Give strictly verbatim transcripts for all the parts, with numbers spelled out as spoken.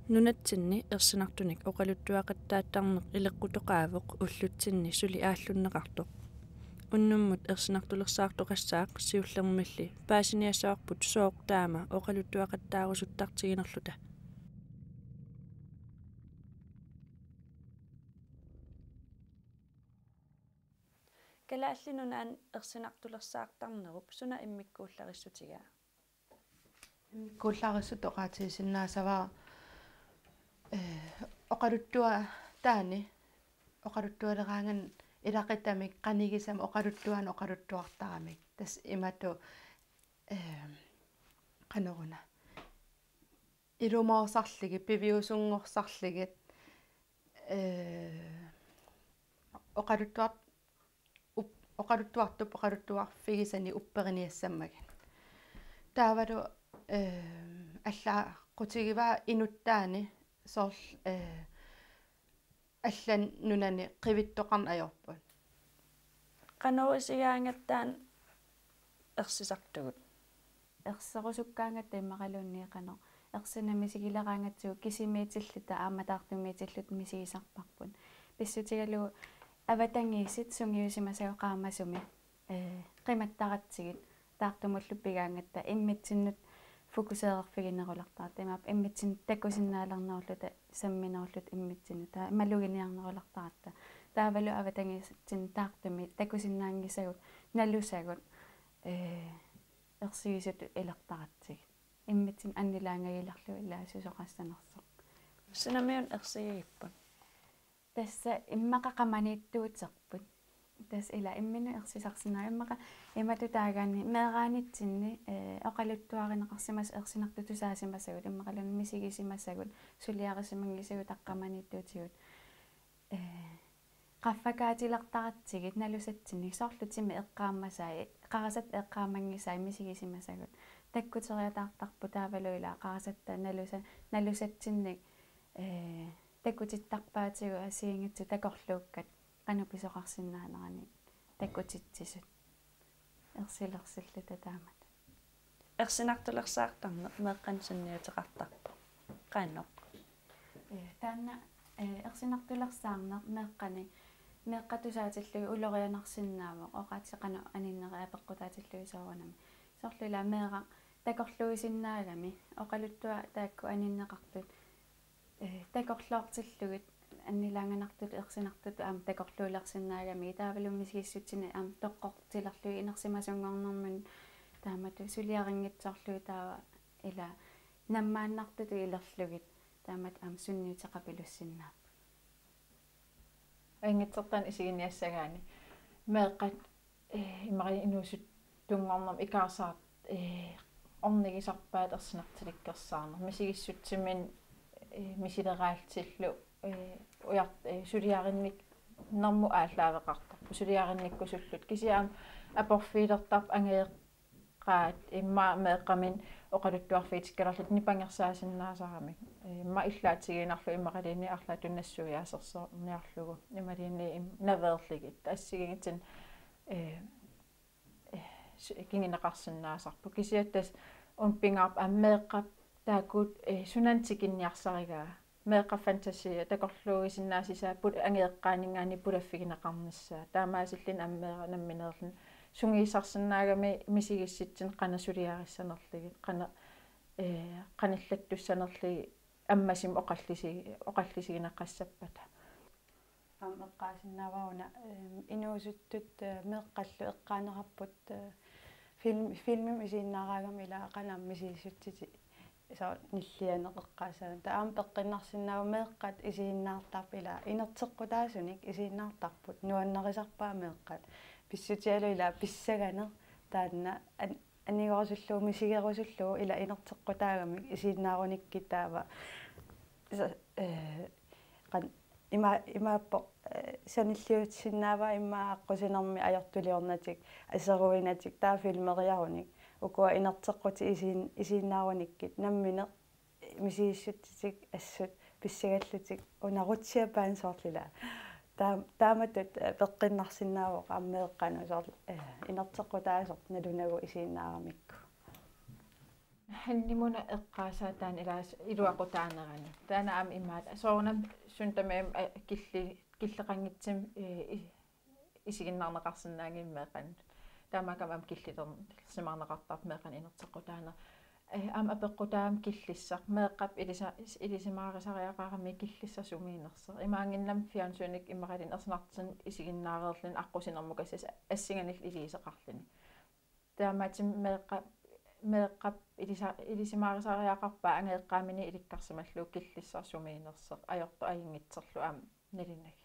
Nunatsinni ersinartunik oqaluttuaqattaattarneq ileqqutoqaavoq ullutsinni suli aallunneqartoq. Unnummut ersinartulersaartoqassaaq siullermilli paasiniassavarput sooq taama oqaluttuaqattaarusuttartiginerluta. Kalaallit Nunaanni ersinartulersaartarnerup suna immikkuullarissutigaa? Immikkuullarissut oqaatigisinnaasavara, eh, oqaluttuaq taanna, oqaluttualeraangat ilaquttanik qanigisami oqaluttuanik oqaluttuartaramik. Tassa imatut, eh, qanoruna. Ilumoorsarlugit, piviusunngorsarlugit, eh, oqaluttuart-, up-, oqaluttuartup oqaluttuarfigisani upperiniassammagit. Taavalu, eh, allaaqutigivaa inuttaani soorlu, eh, allanut nunanut qivittoqarneq ajorput. Qanoq isigaangatta taanna ersisartugut? Erserusukkaangatta immaqaluunniit qanoq ersinarneq misigileraangatsigu kisimiitilluta aamma taartumiitilluta misigisarparput. Pissutigalugu avatangiisit sungiusimasagut qaamasumi, eh, qimattaratsigit taartumullu pigaangatta immitsinnut fokuseerfiginerulertarput. Imaappoq immitsinnut takusinnaalernerulluta samminerulluta immitsinnut. Taava maluginiarnerulertaratta. Taavalu avatangiisitsinnut taartumi takusinnaanngisagut nalusagut, eh, ersigisutut ilertaratsigit. Immitsinnut annilaangagilerlugu ilaa susoqassanersoq. Sinamiun ersigigipput? Tassa immaqa qamaniittuuterput. Tassa ila imminut ersisarsinnaavugut immaqa imatut taagaanni meeraanitsinni, eh, oqaluttuarineqarsimasoq ersinartut tusaasimasagut immaqaluunniit misigisimasagut suliarisimanngisagut taqqamaniittuutigut. Eh, qaffakaatilertaratsigit nalusatsinnik soorlu timi eqqaammasai, qarasatta eqqaamanngisai misigisimasagut. Takkuteriataartarput taavalu ila qarasatta nalusa-, nalusatsinnik, eh, takutittarpaatigut assigiinngitsut takorluukkat qanoq pisoqarsinnaanerani takutitsisut. Ersilersilluta taamatut. Ersinartulersaartarneq meeqqanik sunniuteqartarpoq. Qanoq? Ee, taanna, ee, ersinartulersaarneq meeqqani, meeqqat tusaatillugit ulorianarsinnaavoq, oqaatsit qanoq aninnerit apeqqutaatillugit soorunami. Soorlu ila meeraq takorluuisinnaagami, oqaluttuaq taakku aninneqartut, eh, takorloortillugit annilaanganartut ersinartut aamma takorluulersinnaagamigit taavalu misigissutsinnik aamma toqqortilerlugit inersimasunngornermut taamatut suliarinngitsoorlugit taava ila nammaannartutut ilerlugit taamatut aamma sunniuteqapilussinnaapput. Anngitsortaani isiginiassagaanni meeqqat, eh, imaluunniit inuusuttunngornermi ikaarsaat, eh, ornigisarpaat ersinartulersaarneq. Misigissutsiminnik, eh, misileraallutillu, eh, ujar-, eh, suliarinnik nermut aallaaveqartarput. Suliarinnikkusullutik. Kisianni aamma aporfigilertarput angajoqqaat immaqa meeqqaminnik oqaluttuarfigitikkaluarlutik nipangersaasinnaasarami. Immaqa illaatigiinnarlugu imaluunniit arlaatigut nassuiaasersorniarlugu. Imaluunniit im-, naveerlugit. Assigiinngitsunik, eh, eh, su-, kinguneqarsinnaasarput. Kisianni tassa una pingaarpoq aamma meeqqap taakku, eh, sunaana tikinniarsarigaa. Meeqqap fantasi takorluuisinnaassusaa pul-, angajoqqaaninngaanniit pulaffigineqarnissaa. Taamaasilluni aamma meeraq nammineerluni sungiusarsinnaagami misigissutsinnik qanoq suliarissanerlugit, qanoq, eh, qanillattussanerlugit ammasumik oqallusi-, oqallusigineqassappata. Aamma eqqaasinnaavara una, ehm, inuusuttut, eh, meeqqallu eqqaaneqarput, eh, film-, filmimik isiginnaaraangami ila qanoq aamma misigissutsit soorlu nillianeq eqqaassavat. Taava aamma peqqinnarsinnaavoq meeqqat isiginnaartarput ila inerteqqutaasunik isiginnaartarput nuannarisarpaat meeqqat. Pissutigalugu ila pissaganeq taanna an-, anigerusullugu misigerusullugu ila inerteqqutaagamik isiginnaarunikkit taava. Sa-, eh, qan-, ima-, imaappoq, eh, sanilliutissinnaavaa immaqa aqqusinermi ajortuliornatik, aseruinatik, taava filmeriarunik, ukua inerteqqutit isiin-, isiginnaarunikkit, nammineq misigissutsit assut pissagallutik, una rutsiapaan soorlu ila. Taa-, taamatut, eh, peqqinnarsinnaavoq aamma meeqqanut soorlu, eh, inerteqqutaasoq nalunagu isiginnaaramikku. Hannimunga eqqaasaa taanna ilaas iluaqutaanerani. Taanna aamma imaat soorunami suna tamarmi, eh, killi-, killeqanngitsumik, eh, i-, isiginnaarneqarsinnaanngimmat meeqqanut. Taamaakkami aamma killilersimaarneqartarpoq meeqqanut inerteqqutaaneq. Eh, aamma apeqqutaammat killissaq. Meeqqap ilisa-, ilisimaarisariaqarami killissaq sumiinnersoq. Imaanngimmat fjernsynikkut immaqaluunniit ersinartortitsineq isiginnaareerluni aqqusinermukassasut assinganillu iliuuseqarluni. Taamaattumik meeqqa-, meeqqap ilisa-, ilisimaarisariaqarpaa angajoqqaaminik ilikkarsimallugu killissaq sumiinnersoq ajortoq ajunngitsorlu aamma nalunagit.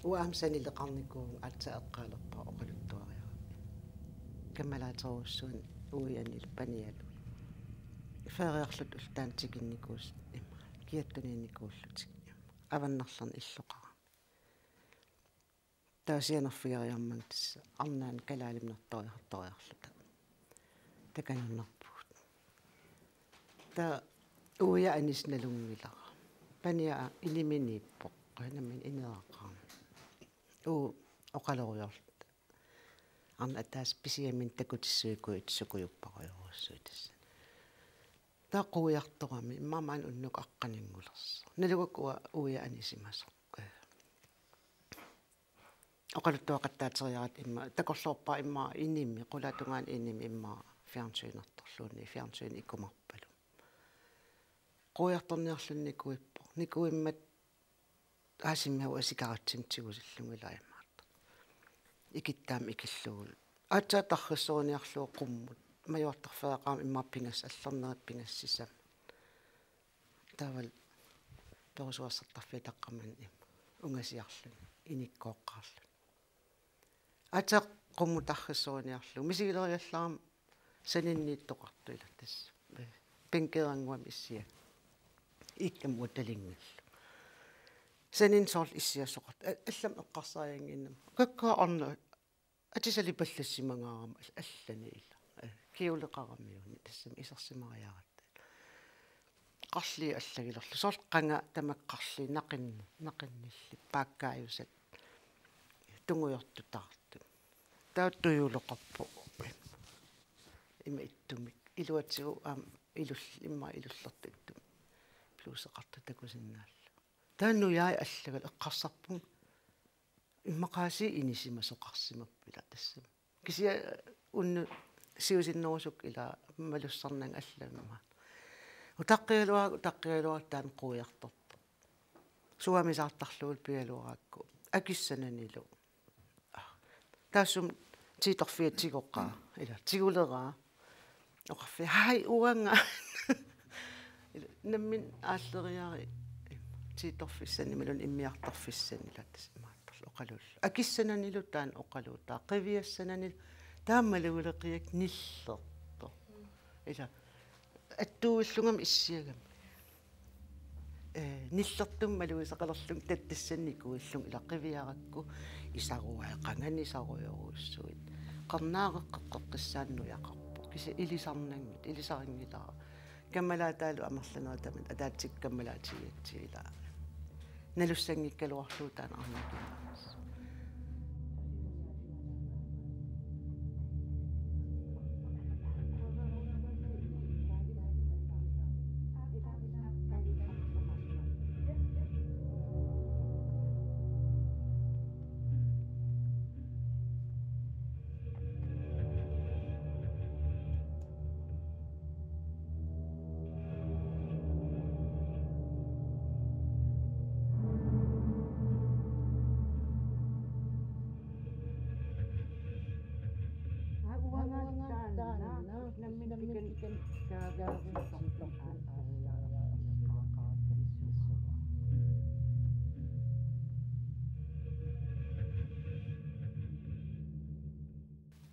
Uanga aamma sanileqarnikuuvunga aatsaat eqqaalerpara oqaluttuariarami. Kammalaaterujussuuvoq uianilu panialu. Feriarluta ulloq taanna tikinnikuusoq ima. Kiattuniinnikuullutik. Avannarlerni illoqarami. Taava sianerfigeriarmanga tassa arnaannut kalaalimnertoriartoriarluta takanunnerpugut. Taava uia anisi nalunngilara. Pania iniminiippoq, qanammin ineeraqarami. Uu oqaloriarluta. Arnat ataaseq pisiaminnik takutissuikuit sukujupparujorujussuit tassa. Taava quiartorami, immaqa maani unnukkut aqqaninngulersoq. Nalugakku uia anisimasoq. Oqaluttuaqattaateriaratta immaqa, takorloorpara immaqa inimi, qulaatungaani inimi immaqa fjernsynertorluunniit, fjernsyn ikumarpalumi. Quiartorniarluni nikuippoq. Nikuimmat aasimmavut asikaratsin tigusillugu ilaa imaattoq. Ikittaamik ikillugulu. Aatsaat tarrissoriniarlugu qummut. Majuartarfeeraqarami immaqa pingas-, allornerit pingasut sisamat. Taavalu perussuersartarfiit taqqamani ungasiarluni, inikkooqqaarluni. Aatsaat qummut tarrissoriniarlugu. Misigileriallarama saninniittoqartoq ilaa tassa. Bænkeerannguamik issiaq. Iikkamut uattalinngillu. Saninni soorlu issiassoqartoq. A-, allamik eqqarsariannginnama. Kakkaak arnat atisali pallassimagaarama al-, allani ilaa. Eh, kjoleqaramiuni tassami isersimariaratta. Qarlii allagilerlugu. Soorlu qanga tamakku qarlii naqin-, naqinnillit paakkaajusat tungujortutaartut. Taava tujuloqarpoq. Ima ittumik. Iluatigut aamma ilul-, immaqa ilullertut ittumik. Bluseqartut takusinnaallugu. Taava nujai allagalu eqqarsarpunga. Immaqaasiit inisimasoqarsimapput ilaa tassami. Kisianni unnuk siusinnerusukkut ilaa malussarnanga allamik. Utaqqigaluarakku, utaqqigaluarakku taanna quiartorpoq. Suamisaartarlugulu pigaluarakku. Akissananilu. Taassuma tiitorfiata tigoqaa. Ilaa, tiguleraa. Oqarfia, haj, uanga. Ilaa, nammineq aalleriarit tiitorfissanni imaluunniit immiartorfissanni ilaa tassa imaattorlu oqaluulluta. Akissananilu taanna oqaluutaa. Qiviassananilu taava malugileqiakka nillertoq. Ilaa, attuuillungami issiagami. Eh, nillertumik malugisaqalerlunga tatassannik nikuillunga ilaa qiviarakku isaruai qanganiisarujorujussuit. Qernaaqeqqeqqissaanut nujaqarpoq. Kisianni ilisarnanngitsoq, ilisarinngilara. Kammalaataalu amerlanerit tamanit ataatsikkut kammalaatigigatsigit ilaa. Nalussanngikkaluarlugu taanna arnat.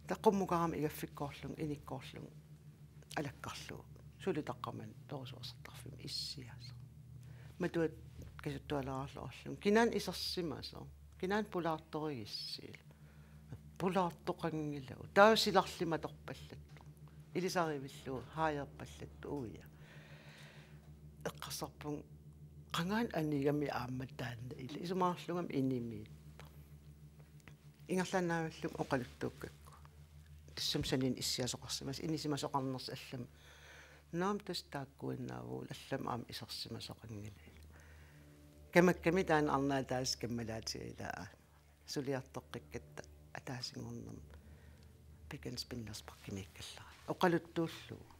Taava qummukarama igaffikkoorlunga, inikkoorlunga alakkarlugu. Suli taqqamani perussuersartarfimmi issiasoq. Matuat kasuttualeraarlunga oqarlunga: Kinaana isersimasoq? Kinaana pulaartorigissi? Pulaartoqanngilagut. Taava silarlimatorpallattoq. Ilisarivillugu haajarpallattoq uia. Eqqarsarpunga qangaana anigami aamma taanna ila. Isumaqarlunga inimiittoq. Ingerlaannavillunga oqaluttuukkakku. Tassami saniani issiasoqarsimasoq, inisimasoqarnersoq allamik. Naamik tassa taakkuinnaavugut allamik aamma isersimasoqanngilaq. Kamakkami taanna arnaq ataaseq kammalaatiga ilaa. Suliartoqqikkatta ataasinngornermi Pickens Spinners Parkimiikkallarami. Oqaluttuullugu.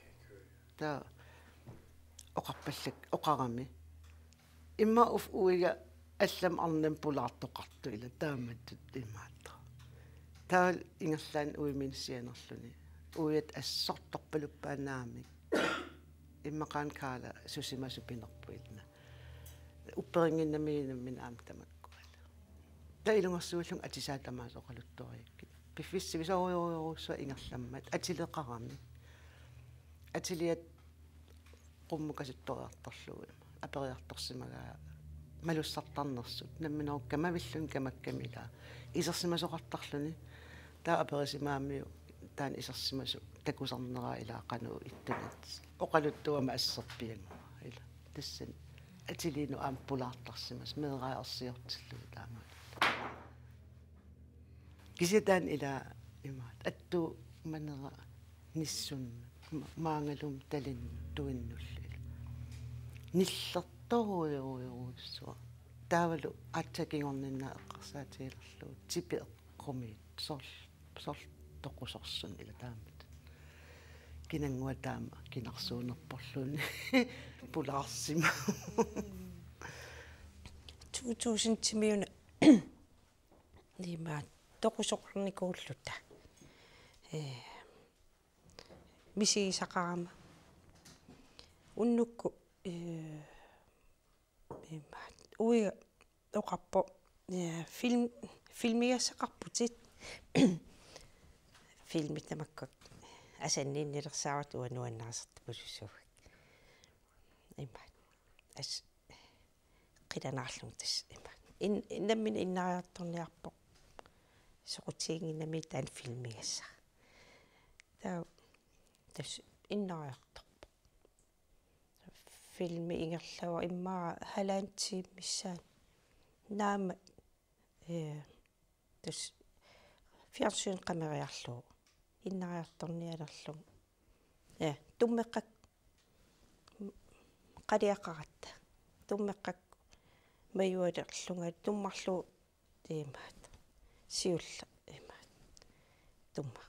Taava oqarpallak-, oqarami. Immaqa uf-, uiga allamik arnamik pulaartoqartoq ila taamatut imaattoq. Taava ingerlaannaq uimiinnaq sianerluni. Uiat assortorpaluppaa naamik. Immaqaana Kaala susimasoq pinerpoq ila. Upperinnginnamiuk nammineq aamma tamakku. Taava ilungersuullunga atisaat tamaasa oqaluttuariakkit. Piffissaq sivisoorujorujorujussua ingerlammat atileqarami. Atiliat qummukasuttoriartorlugu aperiartorsimagaa malussartarnersut. Nammineq kamavilluni kamakkami ilaa. Isersimasoqartarluni. Taava aperisimagamiuk taanna isersimasoq takusarneraa ilaa qanoq ittunik. Oqaluttuugama asserpiannguaq ila. Tassani atiliinut aamma pulaartarsimasoq meeraasersiortillugu taama. Kisianni taanna ilaa imaattoq attuumanera nissunnut ma-, maangalumut talinnut tuinnullu ila. Nillertorujorujorujussuaq. Taavalu aatsaat kingorna eqqarsaatigilerlugu tipi eqqumiitsoq soorlu, soorlu toqusorsunik ila taamatut. Kinannguaq taama kinarsuunerporluunniit pulaarsimavoq. To tusind-imiuna imaattoq toqusoqarnikuulluta. Ee, misigisaqarama. Unnukkut, ee, imaattoq uiga oqarpoq, ee, film-, filmigassaqarputit. Filmit tamakkua asanninnilersaarutit uanga nuannarisartupaluttuuakka. Imaattoq. As-, qilanaarlunga tassa ima. In-, nammineq innariartorniarpoq. Soqutiginnginnami taanna filmigassaq. Taava tassa innariartorpoq. Filmi ingerlavoq immaqa halvanden time missaani. Naamik, ee, tassa fjernsyn qameriarlugu. Innariartornialerlugu. Ja, tummeqqakka qaliaqaratta. Tummeqqakka majualerlunga tummarlugu imaattoq. Siulleq imaattoq. Tumma.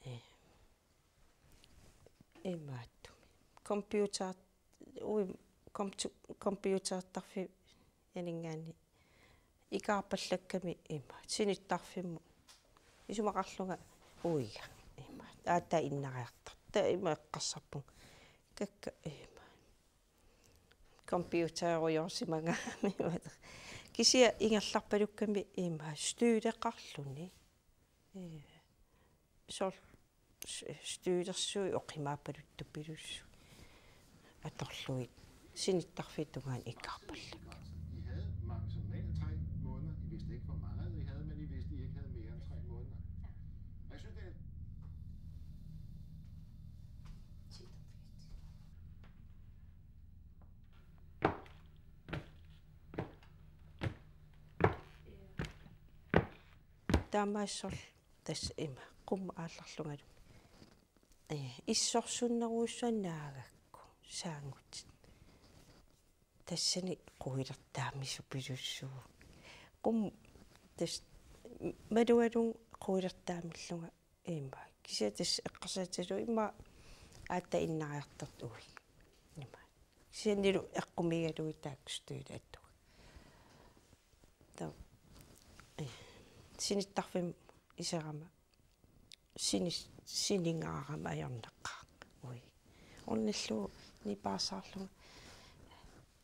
Ee. Imaattumik. Computer, ui, compu-, computertarfik aninngaanniit ikaarpallakkami imaattoq. Sinittarfimmut. Isumaqarlunga uiga. Imaattoq. Aatsaat innariartortoq. Taava ima eqqarsarpunga. Kakkaak imaattoq. Computerujoorsimagaangami. Kisianni ingerlarpalukkami imaattoq. Støtteqarluni. Ee, soorlu s-, støttersuit oqimaappaluttupillutik. Atorlugit sinittarfiit tungaanut ikaarpallakkit. I havde maksimalt tre måneder. I vidste ikke, hvor meget I havde, men I vidste, I ikke havde mere end tre måneder. Og jeg synes, det er Taamaassorlu tassa ima qummut aallarlungalu. Ee, issorsunnerujussuaq naagakku saangutit. Tassani quilertaamisupilussuuvoq. Qummut tassa malugalugu quilertaamillunga ima. Kisianni tassa eqqarsaatigalugu ima aatsaat innariartortoq uiga. Ima. Kisiannilu eqqumiigalugit taakku støttet attuga. Taava, ee, sinittarfimmut iserama sinis-, siningaarama ajornaqaaq. Ui. Ornillugu nipaarsaarlunga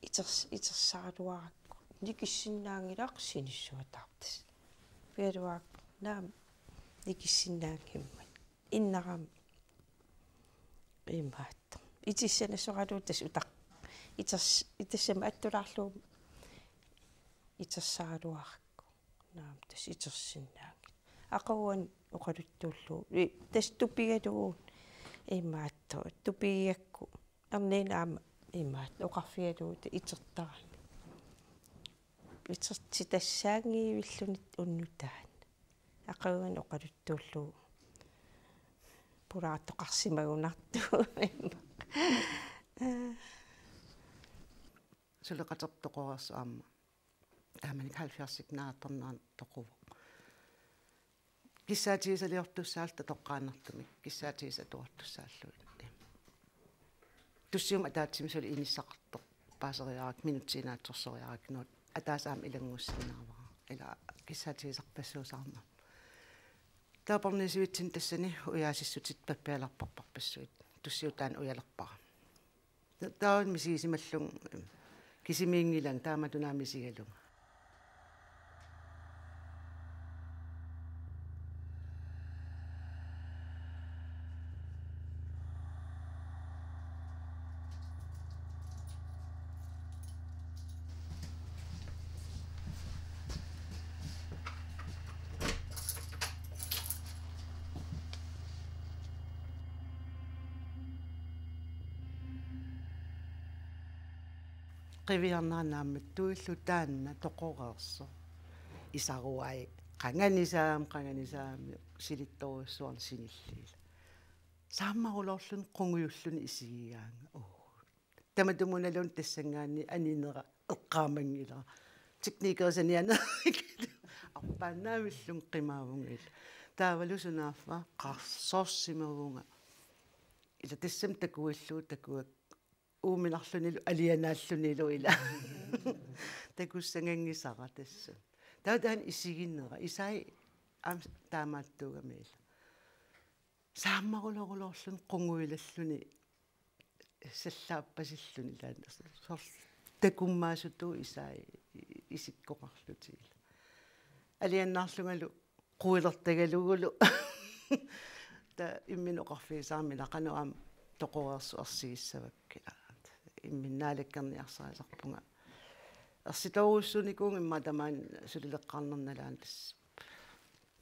iters-, itersaraluarakku. Nikissinnaanngilaq sinissuataartoq. Pigaluarakku naamik nikissinnaanngimmat. Innarama imaattoq. Itissanasoralugu tassa utaq-, iters-, itassama attulaarlugu itersaraluarakku. Naamik tassa itersinnaanngilaq. Aqaguani oqaluttuullugu. I, tassa tupigalugu imaattoq. Tupigigakku. Erniinnaq aamma imaattoq. Oqarfigalugu itertarami. Itertitassaanngivilluni unnuk taanna. Aqaguani oqaluttuullugu. Pulaartoqarsimagunartuummat. Suleqatertoqoreersoq aamma. Taamani halvfjerdsikkut naartornaan toquvoq. Kissaatigisaliortussaalluta toqqaannartumik, kissaatigisatuartussaallugit. Tussiummik ataatsimik suli inissaqartoq paaseriarakku, minutsiinaatsorsoriarakku, nuut ataaseq aamma ilanngussinnaavara. Ila kissaatigisarpassuusarnermut. Taava porniisivitsinni tassani ujaasissutit pappialarparparpassuit. Tussiuttaani ujalerpara. Taava misigisimallunga kisimiinngilanga taamatut aamma misigalunga. Qiviarnera naammattuillu taanna toqoreersoq. Isaruai qanganisaam, qanganisaami silittorujussuarnik sinilliila. Saammaruloorluni qungujulluni isigigaanga. Uu. Tamatumunaluunniit tassanngaanniit aninera eqqaamanngilara. Teknikerit sanianerit. Arpaannaavillunga qimaavunga ila. Taavalu sunaaffa qarsoorsimavunga. Ila tassami takuillugu takuakka uuminarlunilu alianaallunilu ila. Takussanganngisara tassami. Taava taanna isiginera. Isai aamma taamaattuugami ila. Saammaruloorluni qungujulalluni sallaappasilluni taanna. Soorlu takummaasutut isai isikkoqarlutik ila. Alianaarlungalu quilertagalugulu. Taava imminut oqarfigisarami ila qanoq aamma toqoreersoq ersigissavakka. Imminut naalakkerniarsarisarpunga. Ersitorujussuunikuuvunga immaqa tamaani sulileqqaarneq nalaani tassa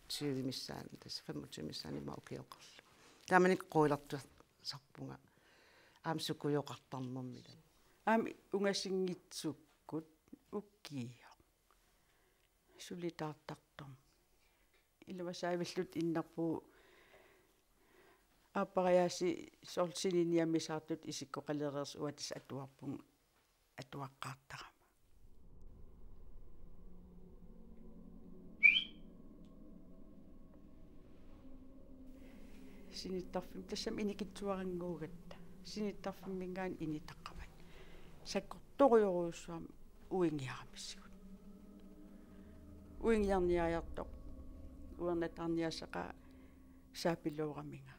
tyve missaani, tassa femogtyve missaani immaqa ukioqarlunga. Taamanikkut quilertusarpunga. Aamma sukujoqartarnermi ila. Aamma ungasinngitsukkut ukioq. Suli taartartormi. Ilumut saavilluta innarpugut aappariaasiit soorlu sininiamisaartutut isikkoqalereersut uanga tassa atuarpunga atuaqqaartarama. Sinittarfimmi tassami inikitsuarannguugatta. Sinittarfimminngaanniit initaqavat. Sakkortorujorujussuarmik uingiaramissigut. Uingiarniariartoq. Uernataarniassaqaaq saapilooraminga.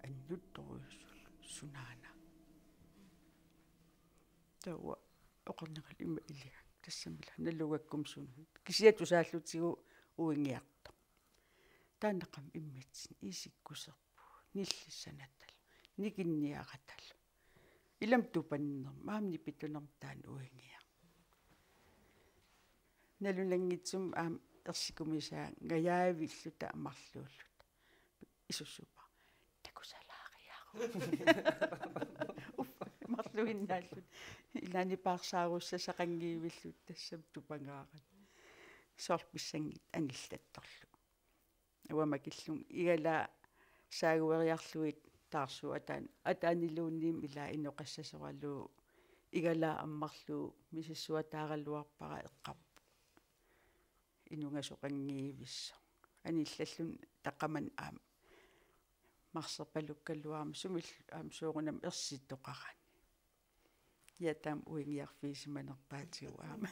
Annuttorujussuullugu sunaana. Taava oqarneqal ima iliga. Tassamila nalugakkum suna. Kisianni tusaallutigu uingiartoq. Taannaqami immitsinnut isikkuserpugut, nillissanatalu, nikinniaratalu. Ilami tupannermi, aamma nipitunermi taanna uingiaq. Nalunanngitsumik aamma ersikumisaangajavilluta marluulluta. Isussuuppara. Takusalaariaruk. Uffa, marluinnaalluta. Ilaanni paarsaarussasaqanngivilluta tassami tupangaarat. Soorlu pissanngitsoq anillattorlu. Uanga makillunga igalaa saagueriarlugit taarsuup ataan-, ataaniluunniimmi ilaa inoqassasoralugu igalaa ammarlugu misissuataaraluarpara eqqarpoq. Inungasoqanngivissoq. Anillalluni taqaman aamma. Marserpalukkaluarami sumillu aamma soorunami ersittoqarani. Ja taama uingiarfigisimanerpaatigut aamma.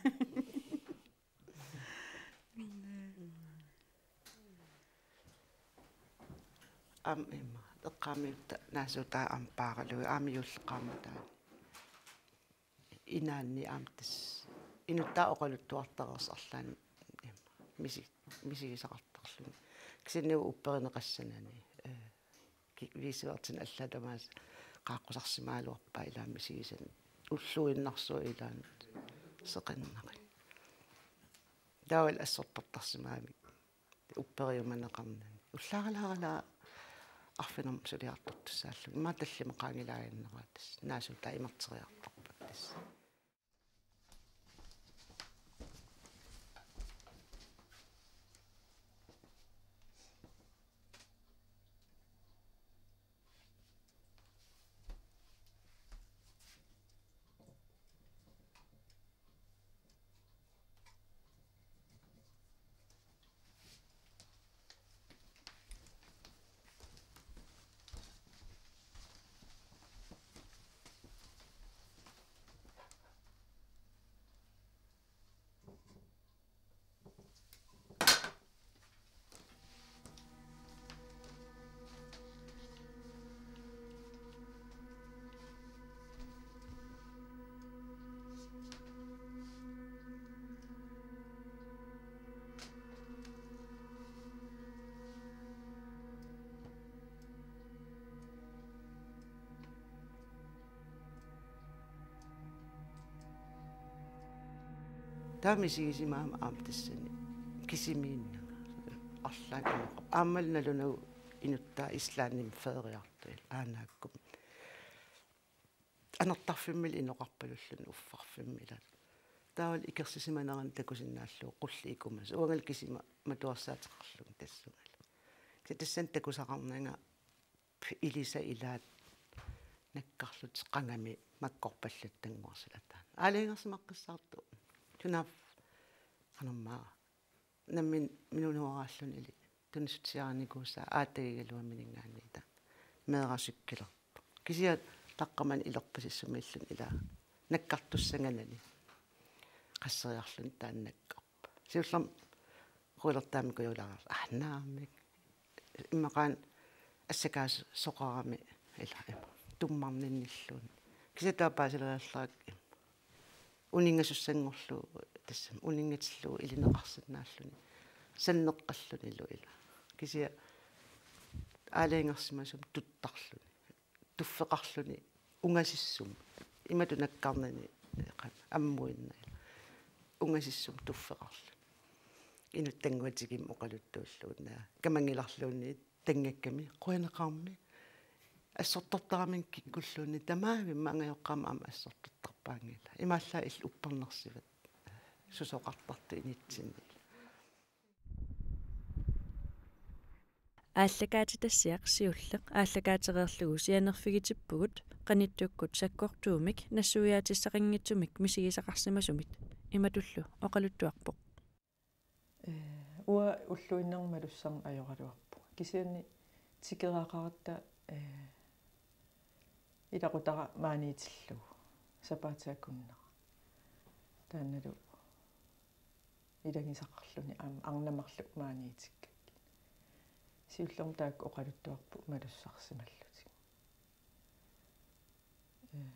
Aamma immaqa eqqaamiutta naasuutaa aamma paaralui aamma juulleqqaarmata. Inaanni aamma tassa inuttaa oqaluttuartareersoq arlaanni immaqa misi-, misigisaqartarluni. Kisianni upperineqassanani, ee, ki-, viisiværtsin allaat tamaasa qaaqqusarsimagaluarpaa ilaanni misigisani. Ulluinnarsuaq ilaanni seqinnaqi. Taavalu assortortarsimagami. upperiumaneqarnani. Ullaaralaaralaa arfineq-marluk suliartortussaallunga. Immaqa tallimat qaangilaajunnaraa tassa. Naasuutaa imerteriartorpakka tassa. Taava misigisimagama aamma tassani kisimiinnanga arlaannik inoqarpoq. Aammalu nalunagu inuttaa Islandimi feriartuuvoq aanaakkumut. Anertarfimmilu inoqarpalulluni uffarfimmi ilaa. Taavalu ikersisimanerani takusinnaallugu qulleq ikumasoq. Uangalu kisima matuersaateqarlunga tassungalu. Kisianni tassani takusaqarnanga ilisat ilaat nakkarlutik qangami makkorpallutik tannguarsilataan. Aalajangersimaqqissaartoq. Sunaaffa qanormaa. Nammineq minunuaraalluni ili tunissutissiarinikuusaa aatagigaluamininngaanniit meerasukkilerpoq. Kisianni taqqamani ilerpasissumiilluni ilaa nakkartussanganani qasseriarluni taanna nakkarpoq. Siullermik quilertaamikujulaarlunga. Ah, naamik. Immaqaana assakaasoqarami ilaa ima. Tummarninnilluunniit. Kisianni taava paasileriarlunga uninngasussanngorlugu tassami uninngatillugu ilineqarsinnaalluni. Sanneqqallunilu ilaa. Kisianni aalajangersimasumik tuttarluni. Tuffeqarluni ungasissumik. Imatut nakkarnani qanoq ammuinnaq ilaa. Ungasissumik tuffeqarluni. Inuttannguatigimmik oqaluttuullugu naa. Kamanngilarluunniit tanngakkami, qujanaqaarmi. Assortortaramik kikkulluunniit tamaavimmi angajoqqaama aamma assortortarpaanngilaq. Imaallaat illit uppernersivat susoqartartut initsinni. Aallakaatitassiaq siulleq aallakaatereerlugu sianerfigitippugut qanittukkut sakkortuumik nassuiaatissaqanngitsumik misigisaqarsimasumit imatullu oqaluttuarpoq. Ee, uanga ulluinnarni malussarneq ajoraluarpunga. Kisianni tikeraaqaratta, ee, ilaqutara maaniitillugu sapaatip akunnera. Taannalu ilagisaqarluni aamma arnat marluk maaniitikkakkit. Siullermik taakku oqaluttuarput malussarsimallutik. Ee,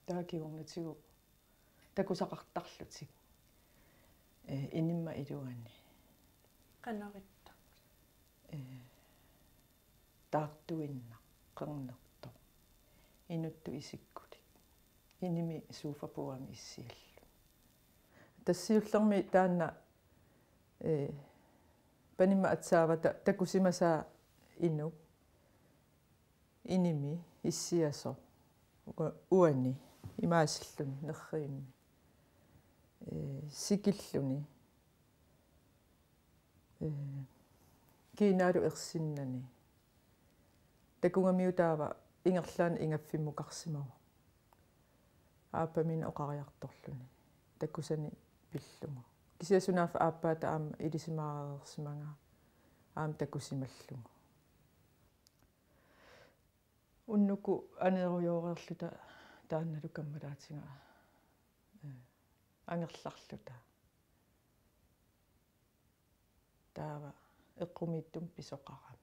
taava kingornatigut takusaqartarlutik. Ee, inimma iluani. Qanoq ittoq? Ee, taartuinnaq, qernertoq. Inuttut isikkulik. Inimi sofapuuami issialluni. Tassa siullermik taanna, ee, panimma atsaavata takusimasaa inuk. Inimi issiasoq ua-, uani imaasilluni nerrivimmi. Ee, sikilluni. Ee, kiinaalu ersinnani. Takugamiuk taava ingerlaannaq ingaffimukarsimavoq. Aappaminnut oqariartorluni. Takusani pillugu. Kisianni sunaaffa aappaata aamma ilisimaareersimagaa aamma takusimallugu. Unnukkut aneerujooreerluta taannalu kammalaatiga, ee, angerlarluta. Taava eqqumiittumik pisoqarami.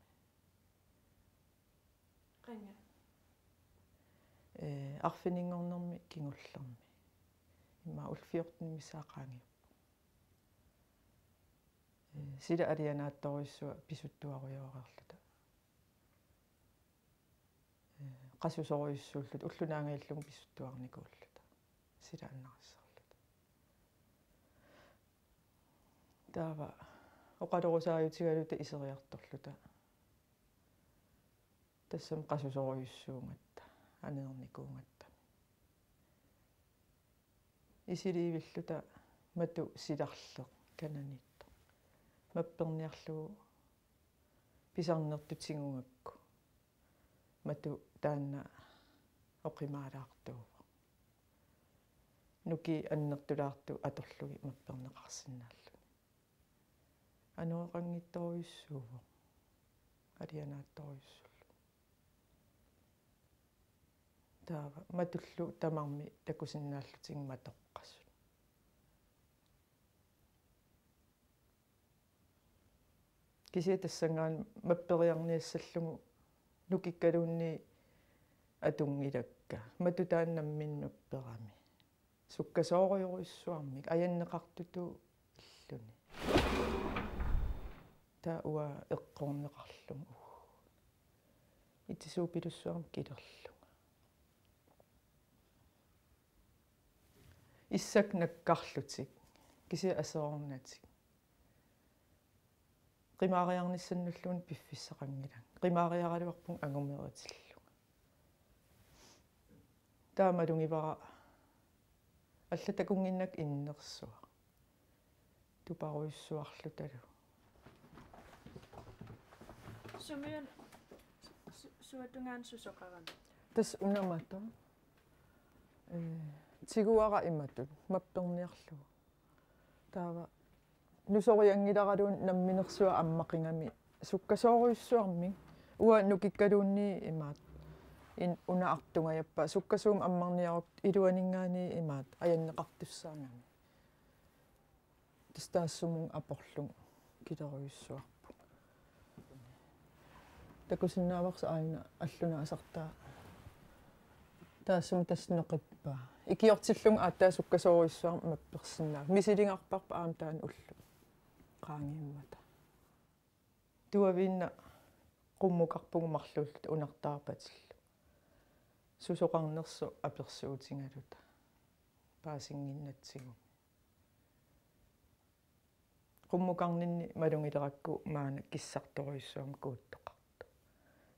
Qanga? Ee, arfininngornermi kingullermi. Immaqa ullut fjorten missaat qaangiupput. Ee, sila alianaatsorujussuaq pisuttuarujooreerluta. Ee, qasusorujussuulluta, ulloq naangajallugu pisuttuarnikuulluta. Sila annarissarluta. Taava Oqalorusaajutigaluta iseriartorluta. Tassami qasusorujussuugatta, aneernikuugatta. Isiliivilluta matu silarleq kananiittoq. Mapperniarlugu pisarnertut tigugakku. Matu taanna oqimaalaartuuvoq. Nukiit annertulaartut atorlugit mapperneqarsinnaalluni. Anoreqanngitsorujussuuvoq. Alianaatsorujussuullugu. Taava matullu tamarmik takusinnaallutigit matoqqasut. Kisianni tassanngaanniit mapperiarniassallugu nukikkaluunniit atunngilakka. Matu taanna nammineq mapperami. Sukkasoorujorujussuarmik ajanneqartutut illuni. Taava uanga eqqorneqarlunga. Itisuupilussuarmik kilerlunga. Issakka nakkarlutik, kisianni aserornatik. Qimaariarnissannulluunniit piffissaqanngilanga. Qimaariaraluarpunga angumeritillunga. Taava malugivara allatut takunnginnakku innersuaq. Tuparujussuarlutalu. Sumiuna su-, suatungaanut susoqarami? Tassa una matu. Ee, tiguara imatut, mapperniarlugu. Taava nusorianngilaraluunniit namminersuaq ammaqigami sukkasoorujussuarmik. Uanga nukikkaluunniit imaattoq. In-, una artungajappaa sukkasuumik ammarniarukku iluaninngaanniit imaattoq ajanneqartussaagami. Tassa taassumunnga aporlunga kilerujussuarpunga. Takusinnaavarsi aajuna allunaasartaa. Taassuma tassa neqippaa. Ikiortillunga aatsaat sukkasoorujussuarmik mappersinnaavusi. Misiligarparput aamma taanna ulloq qaangiummata. Tuaviinnaq qummukarpugut marluulluta unartaarpatillu. Susoqarnersoq apersuutigaluta. Paasinnginnatsigu. Qummukarninni malugilerakku maanna kissartorujussuarmik kuuttoqartoq.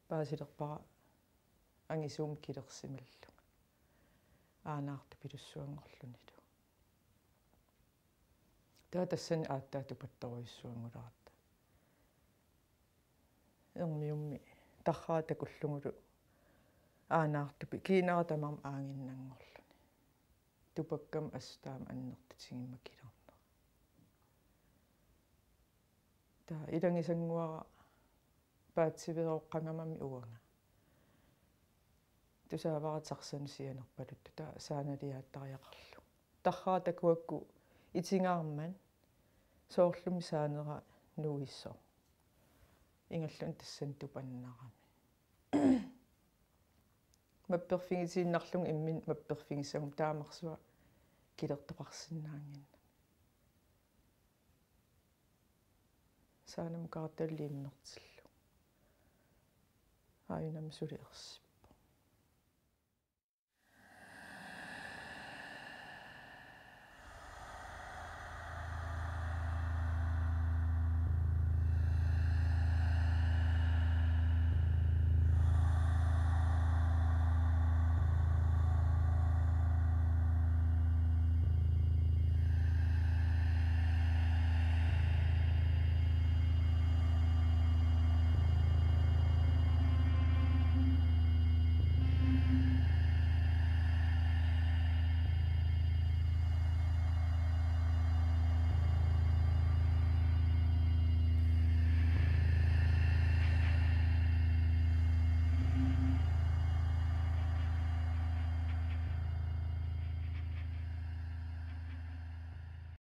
Paasilerpara angisuumik kilersimallunga. Aanaartupilussuanngorlunilu. Taava tassani aatsaat tupattorujussuanngulerata. Ermiummi tarrara takullugulu aanaartupik kiinara tamarmi aaginnanngorluni. Tupakkama assut taama annertutigimmata kilerneq. Taava ilagisannguara paatsiveeroqqagamami uanga. Tusaavara Tarzan sianerpaluttoq taava saanaliaattariaqarlunga. Tarrara takugakku itigaarmat soorlumi saanera nuisoq. Ingerlaannaq tassani tupannarami. Mapperfigitiinnarlunga imminut mapperfigissaguma taamarsuaq kilertoqarsinnaannginnami. Saanamut kaartali immertillugu. Aajunami suli ersip.